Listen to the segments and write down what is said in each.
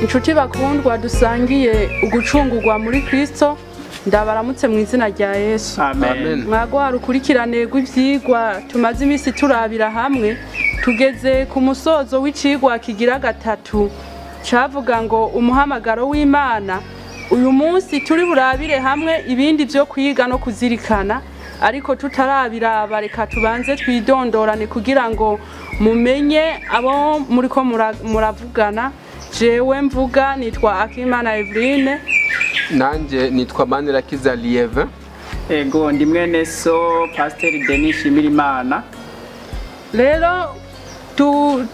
Inshuti bakundwa dusangiye ugucungurwa muri Kristo, ndabaramutse mu izina rya Yesu. Amen. Mwagwara ukurikirane rw'ivyigwa tumaze iminsi turabira hamwe. Tugeze ku musozo w'icigwa kigira gatatu cavuga ngo umuhamagaro w'Imana. Uyu munsi turi burabire hamwe ibindi vyo kwiga no kuzirikana, ariko tutarabiraba reka tubanze twidondorane kugira ngo mumenye abo muriko muravugana. Jewe mvuga nitwa Akimana Eveline. Nanjye nitwa Manirakiza Lieve. Ego, ndi mwene so Pasiteri Denis Shimirimana. Rero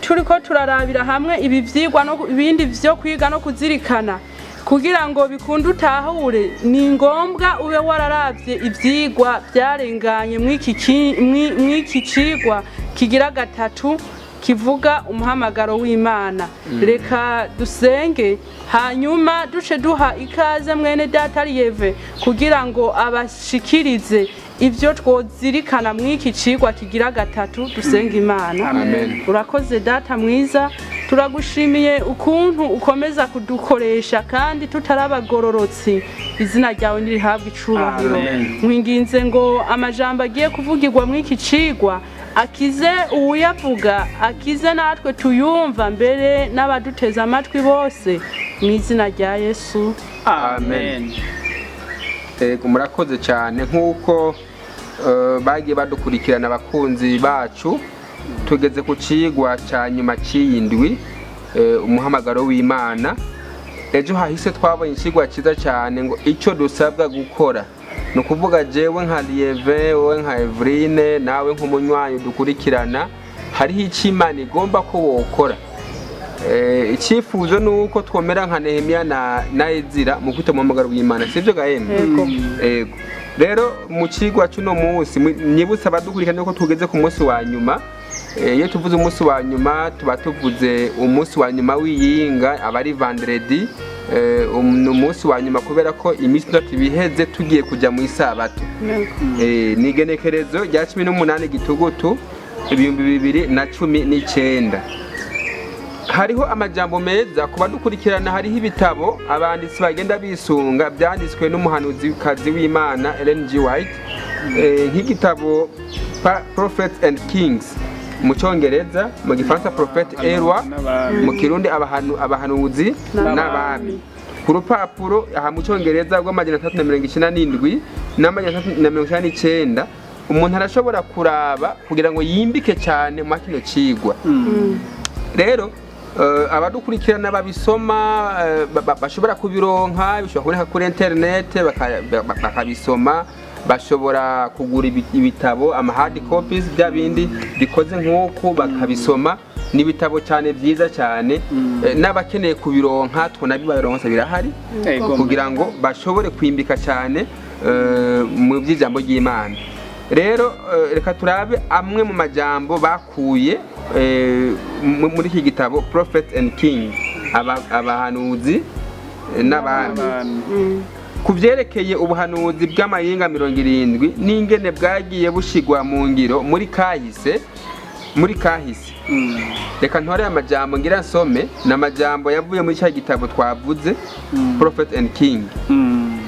turiko turarabira hamwe ibi vyigwa no ibindi vyo kwiga no kuzirikana. Kugira ngo bikunde utahure, ni ngombwa ube wararavye ivyigwa vyarenganye mw'iki cigwa kigira gatatu kivuga umuhamagaro w'Imana. Reka dusenge, hanyuma duce duha ikaze mwene data Lieve kugira ngo abashikirize ivyo twozirikana mw'iki cigwa kigira gatatu. Dusenga Imana. Amen. Urakoze Data mwiza, turagushimiye ukuntu ukomeza kudukoresha kandi tutarabagororotsi. Izina ryawe nirihabwe icubahiro. Amen. Mwinginze ngo amajambo agiye kuvugirwa mw'iki cigwa akize uwuyavuga, akize natwe tuyumva, mbere n'abaduteze amatwi bose, mu izina rya Yesu. Amen. Ego, murakoze cyane. Nk'uko bagiye badukurikirana abakunzi bacu, tugeze ku cigwa cya nyuma cy'iyi ndwi, umuhamagaro w'Imana. Ejo hahise twabonye ikigwa cyiza cyane ngo icyo dusabwa gukora, ni ukuvuga jewe nka Lieve, wowe nka Eveline, nawe nk'umunywanyi dukurikirana, hariho icyo Imana igomba ko wokora. Icyifuzo ni uko twomera nka Nehemiya na Ezira mu kwita umuhamagaro w'Imana, sibyo ga yemwe? Yego. Ego. Rero mu cigwa cy'uno munsi, nyibutsa abadukurikirana ko tugeze ku munsi wa nyuma. Iyo tuvuze umunsi wa nyuma, tuba tuvuze umunsi wa nyuma w'iyinga, aba ari vendredi. Ni umunsi wa nyuma kubera ko iminsi 3 ibiheze, tugiye kujya mu isabato. Ni igenekerezo rya 18 gitugutu 2019. Hariho amajambo meza ku badukurikirana. Hariho ibitabo abanditsi bagenda bisunga byanditswe n'umuhanuzikazi w'Imana Ellen G. White, nk'igitabo Prophets and Kings mu Cyongereza, mu Gifaransa Prophètes et Rois, N'abami. mu Kirundi abahanuzi n'abami. Ku rupapuro aha mu Cyongereza rw'397 n'399, umuntu arashobora kuraba kugira ngo yimbike cyane mu kino cigwa. Rero abadukurikirana babisoma, bashobora kubironka, bishobora kuboneka kuri internet, bakabisoma. Bashobora kugura ibitabo, ama hard copies, bya bindi bikoze nk'uku, bakabisoma. Ni ibitabo cyane byiza cyane. N'abakeneye kubironka tunabibaronsa, birahari, kugira ngo bashobore kwimbika cyane mu by'ijambo ry'Imana. Rero reka turabe amwe mu majambo bakuye muri iki gitabo Prophet and King, abahanuzi n'abami. Abami. Ku byerekeye ubuhanuzi bw'amayinga 70 n'ingene bwagiye bushigwa mu ngiro muri kahise, reka ntore amajambo ngira nsome. Ni amajambo yavuye muri cya gitabo twavuze, Prophet and King.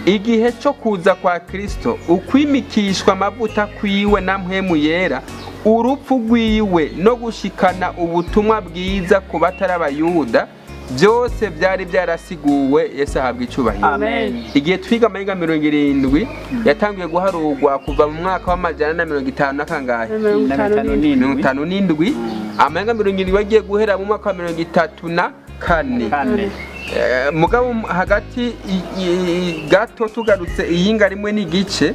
Igihe cyo kuza kwa Kristo, ukwimikishwa amavuta kwiwe na Mpwemu Yera, urupfu rwiwe no gushikana ubutumwa bwiza ku batari Abayuda, byose byari byarasiguwe. Yesu ahabwa icubahiro. Amen. Igihe twiga amahinga 70 yatangiye guharurwa kuva mu mwaka w'450 na kangahe? 57. 57. Amahinga 70 agiye guhera mu mwaka wa 34. Kane. Mugabo hagati gato tugarutse iyinga rimwe n'igice,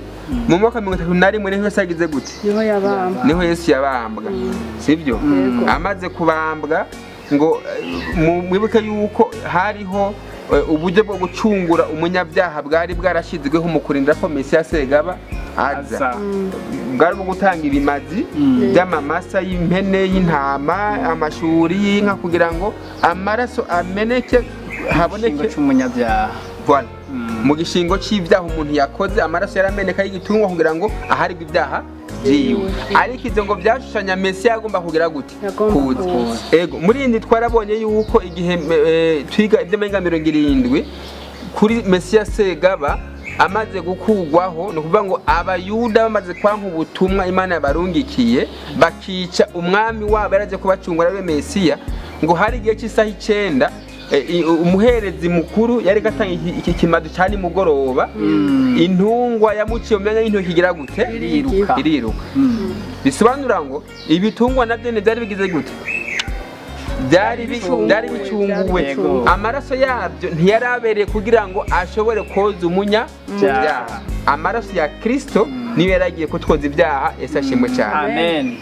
mu mwaka wa 31 niho Yesu yagize gute? Niho yabamba. Niho Yesu yabambwa, sibyo? Amaze kubambwa ngo mwibuke yuko hariho uburyo bwo gucungura umunyabyaha bwari bwarashyizweho mu kurinda ko Mesiya Segaba aza. Aza. Bwari bwo gutanga ibimazi by'amamasa y'impene, y'intama, amashuri y'inka, kugira ngo amaraso ameneke Igishingo haboneke c'umunyabyaha. Voilà. Mu gishingo c'ibyaha umuntu yakoze, amaraso yarameneka y'igitungwa kugira ngo aharirwe ibyaha. vyiwe. Ariko ivyo ngo vyashushanya Mesiya agomba kugira gute? Yagomba Kuza. kuza. Ego, muri iyi twarabonye yuko igihe twiga ivy'amahinga 70 kuri Mesiya Segaba amaze gukugwaho, ni ukuvuga ngo Abayuda bamaze kwanka ubutumwa Imana yabarungikiye, bakica umwami wabo yaraje kubacungura ariwe Mesiya, ngo hari igihe cy'isaha 9, umuherezi mukuru yari gatanga iki kimado cya nimugoroba, intungwa yamuciye mu myanya y'intoki igira gute? Iriruka. Iriruka. Bisobanura ngo ibitungwa nabyo byari bigize gute? Byari bicunguwe. Yego. Amaraso yabyo ntiyarabereye kugira ngo ashobore koza umunya byaha. Amaraso ya Kristo niyo yaragiye kutwoza ibyaha. Ese ashimwe cyane. Amen.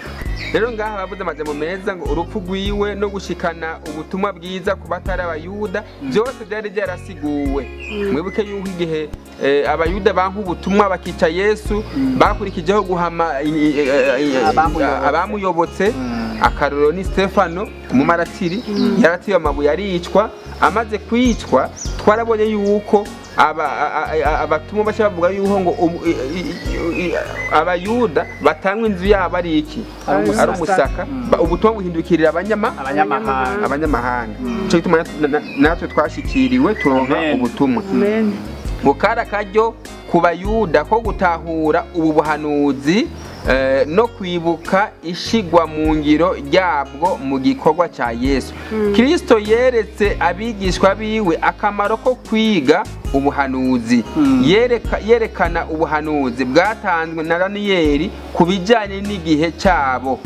Rero ngaha bavuze amajambo meza ngo urupfu rwiwe no gushikana ubutumwa bwiza ku batari Abayuda byose byari byarasiguwe. Mwibuke yuko igihe Abayuda banka ubutumwa bakica Yesu, bakurikijeho guhama Abamuyobotse. Abamuyobotse. Akarorero ni Stefano umumaratiri, yaratiwe amabuye aricwa. Amaze kwicwa, twarabonye yuko abatumwa baca bavuga yuko ngo Abayuda batangwa inzu yabo ari iki? Ari Ari umusaka. Ubutumwa buhindukirira abanyamahanga. Abanyamahanga. Ico gituma natwe twashikiriwe turonka Amen. ubutumwa. Amen. Ngo kari akaryo ku Bayuda ko gutahura ubu buhanuzi, no kwibuka ishigwa mu ngiro ryabwo mu gikorwa cya Yesu Kristo. Yeretse abigishwa biwe akamaro ko kwiga ubuhanuzi. Yerekana ubuhanuzi bwatanzwe na Daniyeli ku bijyanye n'igihe cyabo.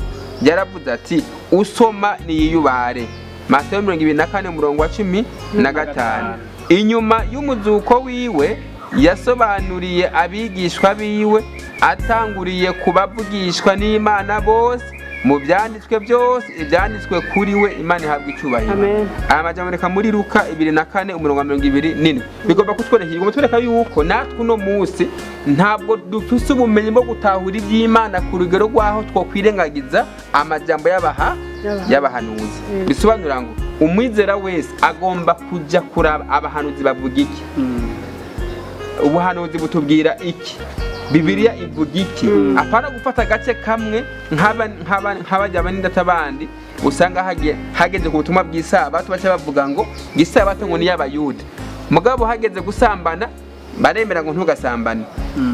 Yaravuze ati: "Usoma niyiyubare." Matayo 24 umurongo wa 15. Inyuma y'umuzuko wiwe, yasobanuriye abigishwa biwe, atanguriye kubavugishwa n'Imana bose mu byanditswe byose, ibyanditswe kuri we. Imana ihabwa icyubahiro. Amen. Aya majambo reka muri Luka 24 umurongo wa 27 bigomba kutwereka yuko natwe uno munsi ntabwo dufise ubumenyi bwo gutahura iby'Imana ku rugero rw'aho twokwirengagiza amajambo y'abahanuzi. Bisobanura ngo umwizera wese agomba kujya kuraba abahanuzi bavuga iki, ubuhanuzi butubwira iki, Bibiliya ivuga iki, apana gufata agace kamwe nk'abajya banindata bandi usanga hageze ku butumwa bw'isabato baca bavuga ngo isabato ngo ni iy'Abayuda, mugabo hageze gusambana baremera ngo ntugasambane,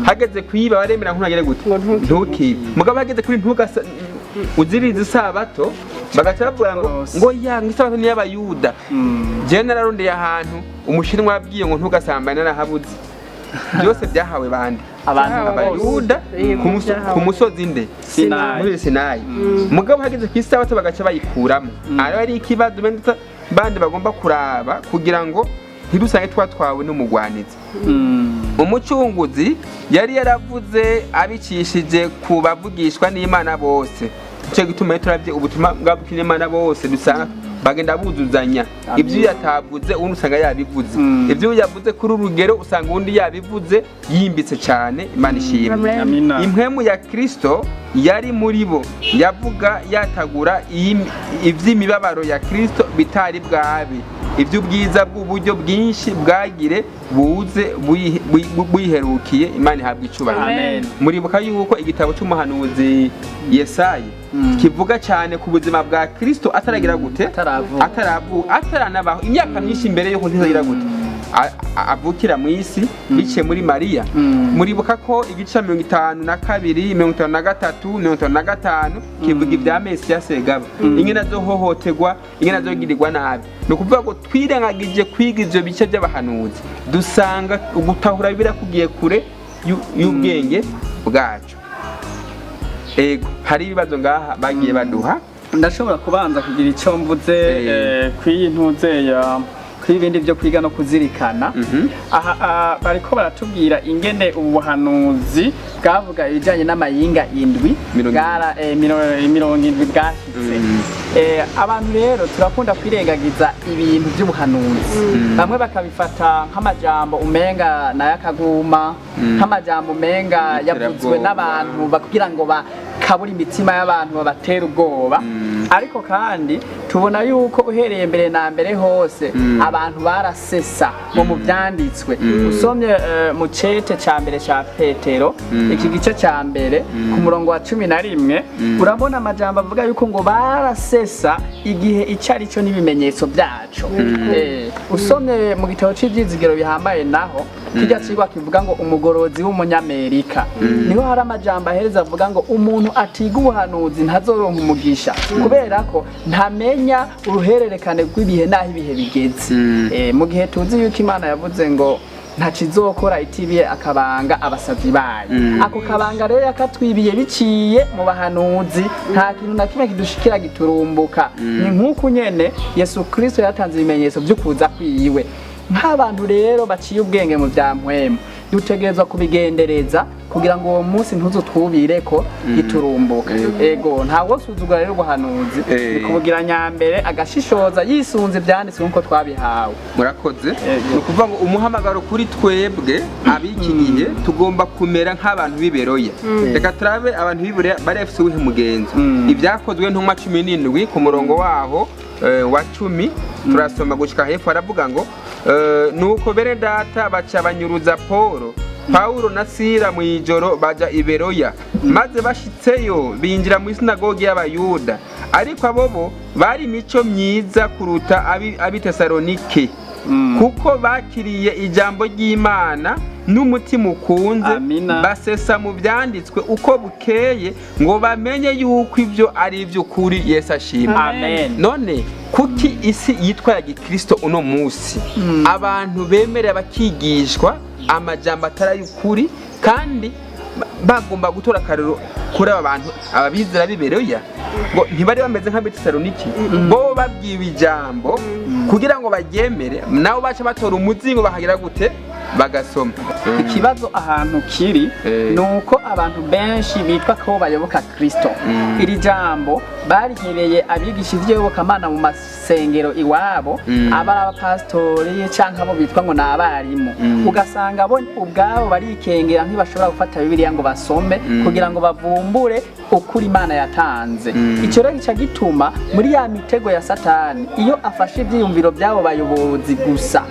hageze kwiba baremera ngo ntugire gute? Ngo ntukibe. Ntukibe. Mugabo hageze kuri ntugasa uziriza isabato bagaca bavuga ngo Rwose. ngo ya ngo isabato ni iy'Abayuda. Jewe nararondeye ahantu Umushinwa yabwiye ngo ntugasambane, narahabuze. Byose byahawe bande? Abantu Byahawe bose. Abayuda. Yego, byahawe. Ku musozi nde? Sinayi. Muri Sinayi. Mugabo hageze ku isabato bagaca bayikuramo. Ari ari ikibazo bene bandi bagomba kuraba kugira ngo ntidusange twatwawe n'umugwanizi. Umucunguzi yari yaravuze abicishije ku bavugishwa n'Imana bose. Nicyo gituma iyo turabye ubutumwa bw'Imana bose dusanga bagenda buzuzanya. Amen. Ibyo yatavuze undi usanga yabivuze, ibyo yavuze kuri urugero usanga undi yabivuze yimbitse cyane. Imana ishimwe. Amen. Amina. Impwemu ya Kristo yari muri bo, yavuga yatagura iby'imibabaro ya Kristo bitari bwabe, iby'ubwiza bw'uburyo bwinshi bwagire buze buyiherukiye. Imana ihabwa icubahiro. Amen. Muribuka yuko igitabo cy'umuhanuzi Yesayi kivuga cyane ku buzima bwa Kristo ataragira gute? Ataravuka. Ataravuka, ataranabaho, imyaka myinshi imbere yuko ntizagira gute avukira mu isi biciye muri Mariya. Muribuka ko igice cya 52, 53, 55 kivuga ibya Mesiya Segaba, ingene azohohoterwa, ingene azogirirwa nabi. Ni ukuvuga ngo twirengagije kwiga ivyo bice by'abahanuzi, dusanga ugutahura birakugiye kure y'ubwenge bwacu. Ego, hari ibibazo ngaha bagiye baduha. Ndashobora kubanza kugira icyo mvuze kw'iyi ntuze ya kw'ibindi byo kwiga no kuzirikana. Aha bariko baratubwira ingene ubu buhanuzi bwavuga ibijanye n'amayinga indwi 70. bwara 70 bwashitse. Abantu rero turakunda kwirengagiza ibintu by'ubuhanuzi, bamwe bakabifata nk'amajambo umenga nayakaguma, nk'amajambo umenga yavuzwe Y'iterabwoba. n'abantu kugira ngo bakabure imitima y'abantu, babatera ubwoba. Ariko kandi Tubona yuko uhereye mbere na mbere hose abantu barasesa mu byanditswe. Usomye mu cete ca mbere ca Petero, iki gice ca mbere ku murongo wa 11, urabona amajambo avuga yuko ngo barasesa igihe icyo ari cyo n'ibimenyetso byaco. Usomye mu gitabo c'Ivyizigiro Bihambaye, naho kijya cigwa kivuga ngo umugorozi w'umunyamerika, niho hari amajambo ahereza avuga ngo umuntu atiga ubuhanuzi ntazoronka umugisha, kubera ko ntamenya uruhererekane rw'ibihe n'aho ibihe bigeze. Mu gihe tuzi yuko Imana yavuze ngo ntakizokora itibiye akabanga abasazi bayo, ako kabanga rero yakatwibiye biciye mu bahanuzi. Nta kintu na kimwe kidushikira giturumbuka. Ni nk'uku nyene Yesu Kristo yatanze ibimenyetso vy'ukuza kwiwe. Nk'abantu rero baciye ubwenge mu vya mpwemu, dutegerezwa kubigendereza kugira ngo uwo munsi ntuzutwubireko giturumbuka. Ego, ntawe suzugura rero ubuhanuzi, ni kubugira nyambere agashishoza yisunze ivyanditswe nk'uko twabihawe. Murakoze. Yego. Ni ukuvuga ngo umuhamagaro kuri twebwe ab'iki gihe, tugomba kumera nk'abantu b'Iberoya. Reka turabe abantu b'Iberoya bari bafise uwuhe mugenzo. Ibyakozwe Ntumwa 17 ku murongo waho wa 10, turasoma gushika hepfo. Aravuga ngo nuko bene data baca banyuruza Pawulo na Sila mu ijoro, baja i Beroya. Maze bashitseyo binjira mu isinagogi y'Abayuda. Ariko abo bo bari imico myiza kuruta ab'i Tesalonike, kuko bakiriye ijambo ry'Imana n'umutima ukunze. Amina. Basesa mu byanditswe uko bukeye ngo bamenye yuko ibyo ari iby'ukuri. Yesu ashimwe. Amen. None kuki isi yitwa ya gikristo uno munsi abantu bemerera bakigishwa amajambo atari ay'ukuri, kandi bagomba gutora akarero kuri aba bantu, ababizera b'iberoya ngo ntibari bameze nk'Abetesaloniki? Bo babwiwe ijambo kugira ngo baryemere, nabo baca batora umuzingo bakagira gute? Bagasoma. Ikibazo ahantu kiri ni uko abantu benshi bitwa ko bayoboka Kristo, iri jambo barihereye abigisha ivy'iyobokamana mu masengero iwabo, aba ari abapasitori canke abo bitwa ngo ni abarimu. Ugasanga bo ubwabo barikengera, ntibashobora gufata Bibiliya ngo basome kugira ngo bavumbure ukuri Imana yatanze. Ico rero gica gituma muri ya mitego ya Satani, iyo afashe ivyiyumviro by'abo bayobozi gusa,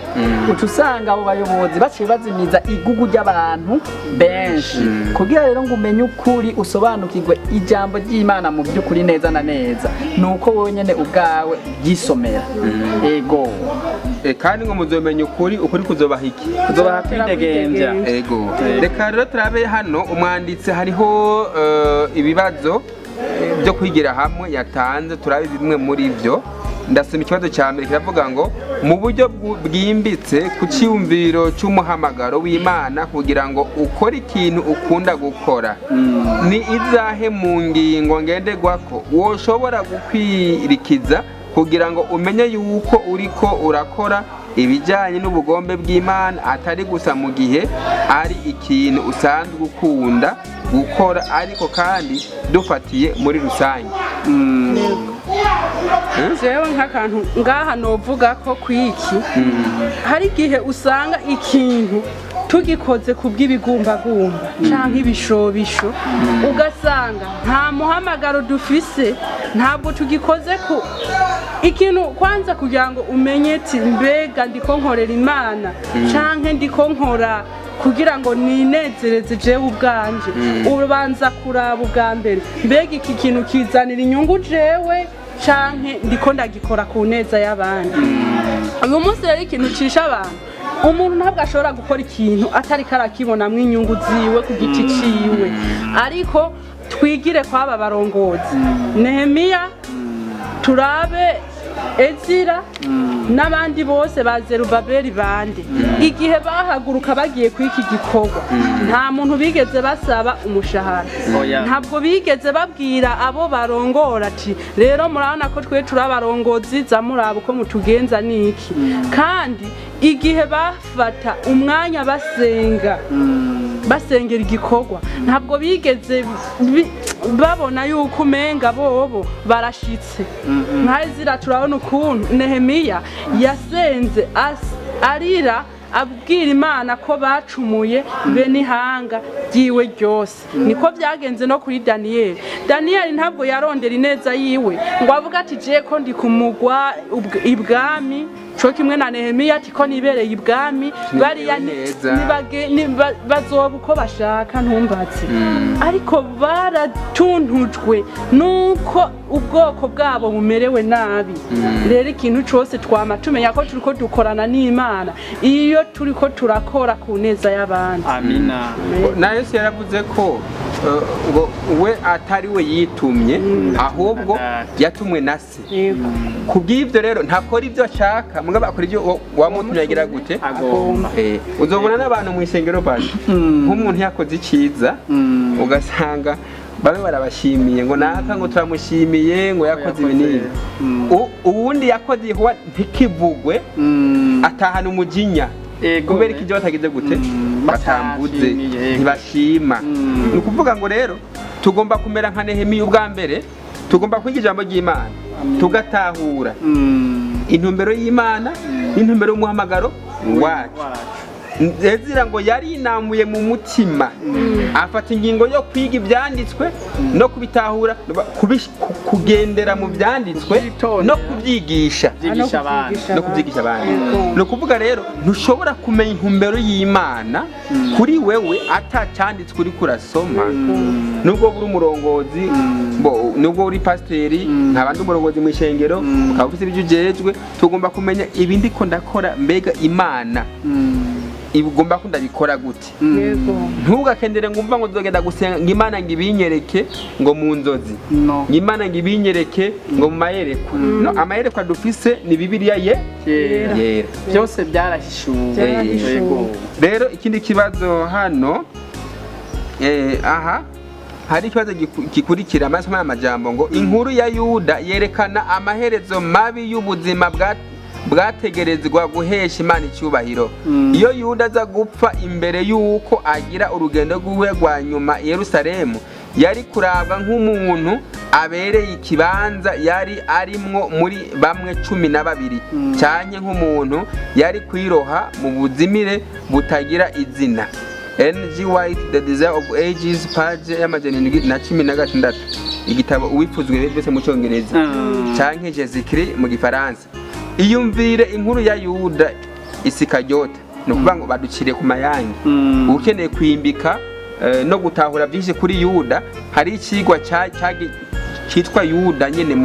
uca usanga abo bayobozi baciye bazimiza igugu ry'abantu benshi. Kugira rero ngo umenye ukuri, usobanukirwe ijambo ry'Imana mu by'ukuri neza na neza, ni uko wowe nyene ubwawe ryisomera. Ego. Kandi ngo muzomenya ukuri, ukuri kuzobaha iki? Kuzobaha kwidegemvya. Ego. Reka rero turabe hano umwanditsi hariho ibibazo byo kwigira hamwe yatanze, turabe bimwe muri byo. Ndasoma ikibazo cya mbere, kiravuga ngo mu buryo bwimbitse ku cyiyumviro cy'umuhamagaro w'Imana kugira ngo ukore ikintu ukunda gukora, ni izahe mu ngingo ngenderwako woshobora gukwirikiza kugira ngo umenye yuko uriko urakora ibijyanye n'ubugombe bw'Imana, atari gusa mu gihe ari ikintu usanzwe ukunda gukora, ariko kandi dufatiye muri rusange? Jewe nk'akantu ngaha novuga ko kwiki, hari igihe usanga ikintu tugikoze ku bw'ibigumbagumba canke ibishobisho, ugasanga nta muhamagaro dufise, ntabwo tugikoze ku ikintu. Kwanza kugira ngo umenye ati mbega ndiko nkorera Imana canke ndiko nkora kugira ngo ninezereze jewe ubwanje, ubanza kuraba ubwa mbere mbega iki kintu kizanira inyungu jewe canke ndiko ndagikora ku neza y'abandi. Uyu munsi rero ikintu cisha abantu, umuntu ntabwo ashobora gukora ikintu atariko arakibonamwo inyungu ziwe ku giti ciwe. Ariko twigire kw'aba barongozi, Nehemiya, turabe Ezira n'abandi bose ba Zerubabeli bande. Igihe bahaguruka bagiye kuri iki gikorwa, nta muntu bigeze basaba umushahara. Oya. Ntabwo bigeze babwira abo barongora ati rero murabona ko twe turi abarongozi, za muraba uko mutugenza niki. Kandi igihe bafata umwanya basenga, basengera igikorwa, ntabwo bigeze babona yuko umenga bobo barashitse. Nka Ezira, turabona ukuntu Nehemiya yasenze arira. abwira Imana ko bacumuye be n'ihanga ryiwe ryose. Niko byagenze no kuri Daniyeli. Daniyeli ntabwo yarondera ineza yiwe ngo avuge ati: "Je ko ndi kumugwa ibwami," co kimwe na Nehemiya ati: "Ko nibereye ibwami, bariya neza. Bazoba uko bashaka, ntumbatse." Ariko baratuntujwe nuko ubwoko bwabo bumerewe nabi. Rero ikintu cose twama tumenya ko turiko dukorana n'Imana iyo turiko turakora ku neza y'abandi. Amina. Na Yesu yaravuze ko ngo we atari we yitumye, ahubwo Data. yatumwe na Se. Kubw'ibyo rero ntakora ibyo ashaka, mugabo akora ibyo wamutumye agira gute? Agomba. Uzobona n'abantu mu isengero baje, nk'umuntu yakoze icyiza, ugasanga bamwe barabashimiye ngo naka, ngo turamushimiye, ngo yakoze ibi n'ibi. Uwundi yakoze igikorwa ntikivugwe, atahana umujinya kubera ko ibyo batagize gute? Batambuze. Batashimiye, yego. Ntibashima. Ni ukuvuga ngo rero tugomba kumera nka Nehemiya. Ubwa mbere tugomba kwiga ijambo ry'Imana, tugatahura intumbero y'Imana n'intumbero y'umuhamagaro wacu. Wacu. Ezira ngo yarinamuye mu mutima, afata ingingo yo kwiga ibyanditswe no kubitahura, kugendera mu byanditswe Kubyitondera. no kubyigisha. Byigisha abandi. No kubyigisha abandi. Ni ukuvuga rero ntushobora kumenya intumbero y'Imana kuri wewe atacyanditswe uriko urasoma, nubwo uri umurongozi, nubwo uri pasiteri, nkaba ndi umurongozi mu ishengero, ukaba ufite ibyo ujejwe. Tugomba kumenya ibi ndiko ndakora, mbega Imana igomba ko ndabikora gute? Ntugakendere ngo umva ngo nzogenda gusenga, ngo Imana ngo ibinyereke ngo mu nzozi, No. ngo Imana ngo ibinyereke ngo mu mayerekwa. No, amayerekwa dufise ni Bibiliya ye Yera. yera. Byose byarahishuwe. Byarahishuwe. Yego. Rero ikindi kibazo hano, aha hari ikibazo gikurikira amasomo y'amajambo ngo: "Inkuru ya Yuda yerekana amaherezo mabi y'ubuzima bwategerezwa guhesha Imana icyubahiro. Iyo Yuda aza gupfa imbere y'uko agira urugendo rw'iwe rwa nyuma i Yerusalemu, yari kurabwa nk'umuntu abereye ikibanza yari arimwo muri bamwe 12, cyane nk'umuntu yari kwiroha mu buzimire butagira izina." N.G. White, The Desire of Ages, page y'716, igitabo Uwifuzwa Ibihe Byose mu Cyongereza, canke Jésus-Christ mu Gifaransa. Iyumvire inkuru ya Yuda Isikaryota. Ni ukuvuga ngo baduciriye ku mayange. Ukeneye kwimbika no gutahura byinshi kuri Yuda, hari ikigwa cyitwa Yuda nyene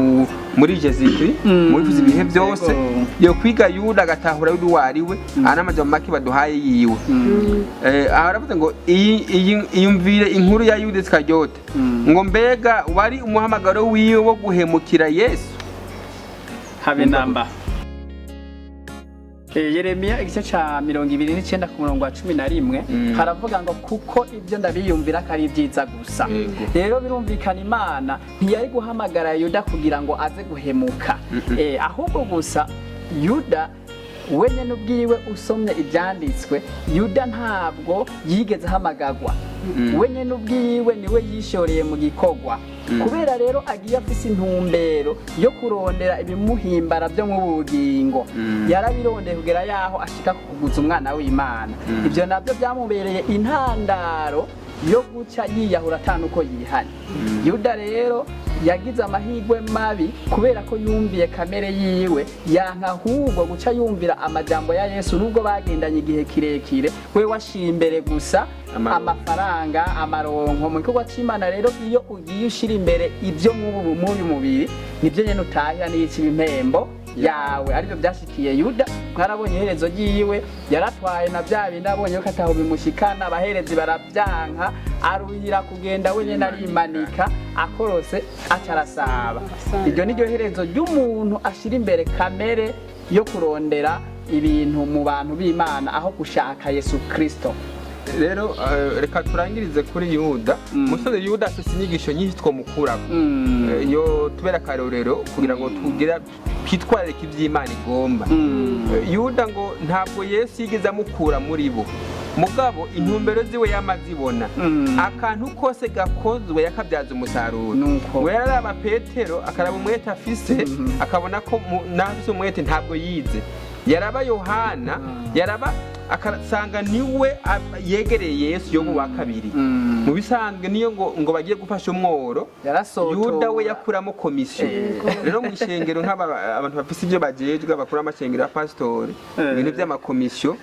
muri Jésus-Christ, mu Wifuza Ibihe Byose. Yo kwiga Yuda agatahura Yuda uwo ari we, aha n'amajambo make baduhaye yiwe. Aha baravuze ngo iyumvire inkuru ya Yuda Isikaryota, ngo mbega wari umuhamagaro wiwe wo guhemukira Yesu? Habe namba. Yeremiya igice ca 29 ku murongo wa 11 haravuga ngo: "Kuko ibyo ndabiyumvira ko ari ibyiza gusa." Rero birumvikana, Imana ntiyari guhamagara Yuda kugira ngo aze guhemuka. Ahubwo gusa Yuda we nyene ubwiwe, usomye ibyanditswe, Yuda ntabwo yigeze ahamagagwa. We nyene ubwiwe niwe yishoreye mu gikorwa. Kubera rero agiye afise intumbero yo kurondera ibimuhimbara byo mu bugingo, yarabirondeye kugera yaho ashika ku kuguza umwana w'Imana. Ibyo nabyo byamubereye intandaro yo guca yiyahura atanu uko yihanye. Yuda rero yagize amahirwe mabi kubera ko yumviye kamere yiwe, yanka ahubwo guca yumvira amajambo ya Yesu nubwo bagendanye igihe kirekire. We washiye imbere gusa amafaranga, amaronko mu gikorwa c'Imana. Rero iyo ugiye ushira imbere ibyo mw'uyu mubiri, nibyo nyene utahira n'iyica impembo yawe, aribyo byashikiye Yuda. Mwarabonye iherezo ryiwe, yaratwaye na bya bindi, abonye ko ataho bimushikana, abaherezi barabyanka, aruhira kugenda wenyine arimanika, akorose aca arasaba. Iryo ni ryo herezo ry'umuntu ashira imbere kamere yo kurondera ibintu mu bantu b'Imana aho gushaka Yesu Kristo. Rero reka turangirize kuri Yuda. Umusore Yuda afise inyigisho nyinshi twomukurako. Yo tubera akarorero kugira ngo tugira twitwararike iby'Imana igomba. Yuda ngo ntabwo Yesu yigeze amukura muri bo, mugabo intumbero ziwe yamazibona. Akantu kose gakozwe yakabyaza umusaruro. Nuko. Ngo yararaba Petero, akaraba umwete afise, akabona ko naho afise umwete ntabwo yize. Yaraba Yohana, yaraba Akasanga niwe yegereye Yesu yo mu wa kabiri. Mu bisanzwe niyo ngo bagiye gufasha umworo, Yarasotora. Yuda we yakuramo komisiyo. Rero mu ishengero, nk'aba abantu bafise ibyo bajejwe, bakura amashengero ya pasitori, ibintu by'amakomisiyo,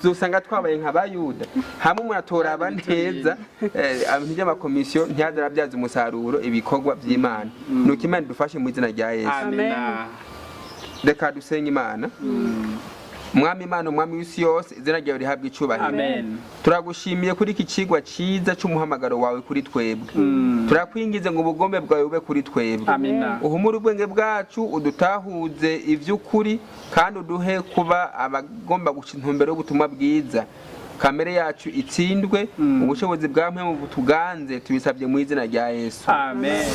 dusanga twabaye nka bayuda. Hamwe umuntu atoraba neza, ibintu by'amakomisiyo ntiyaze arabyaza umusaruro ibikorwa by'Imana. Nuko Imana idufashe mu izina rya Yesu. Amina. Reka dusenge Imana. Mwami Imana, Umwami w'isi yose, izina ryawe rihabwa icubahiro. Amen. Turagushimiye kuri iki cigwa ciza c'umuhamagaro wawe kuri twebwe. Turakwingize ngo ubugombe bwawe bube kuri twebwe. Amina. Uhumure ubwenge bwacu, udutahuze ivy'ukuri, kandi uduhe kuba abagomba guca intumbero y'ubutumwa bwiza, kamere yacu itsindwe, ubushobozi bwa mpwemu butuganze. Tubisabye mu izina rya Yesu. Amen.